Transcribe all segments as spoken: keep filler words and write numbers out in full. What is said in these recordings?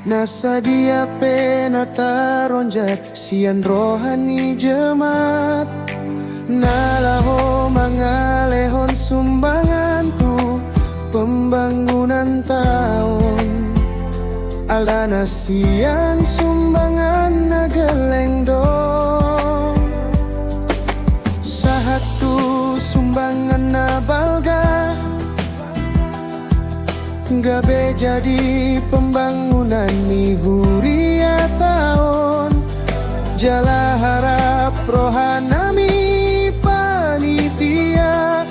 Na sadia pe na taronjat sian roha ni jemaat na laho mangalehon sumbangan tu pembangunanta on. Alana sian sumbangan na gelleng do, sahat tu sumbangan na balga, gabe jadi pembangunan ni huriata on. Jala harap rohanami panitia,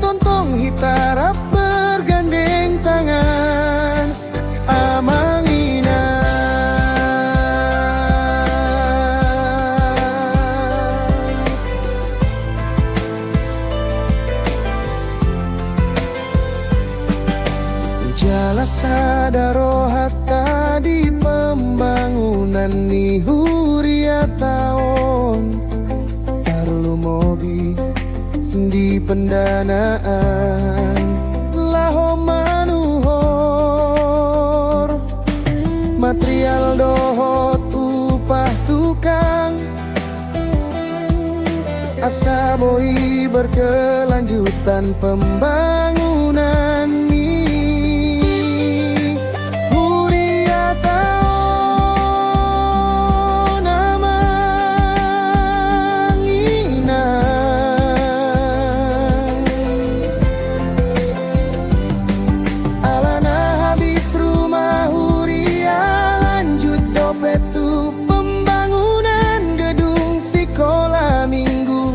tongtong hita rap bergandeng tangan, amang inang. Jala sada rohanta di pembangunan ni huriata on, tarlumobi di pendanaan laho manuhor material dohot upah tukang, asa boi berkelanjutan pembangunan ni huriata on, amang inang. Alana habis rumah huria, lanjut dope tu pembangunan gedung sikola minggu,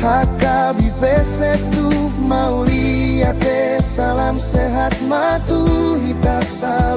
H K B P setu Mauliate. Salam sehat ma tu hita saluhutna.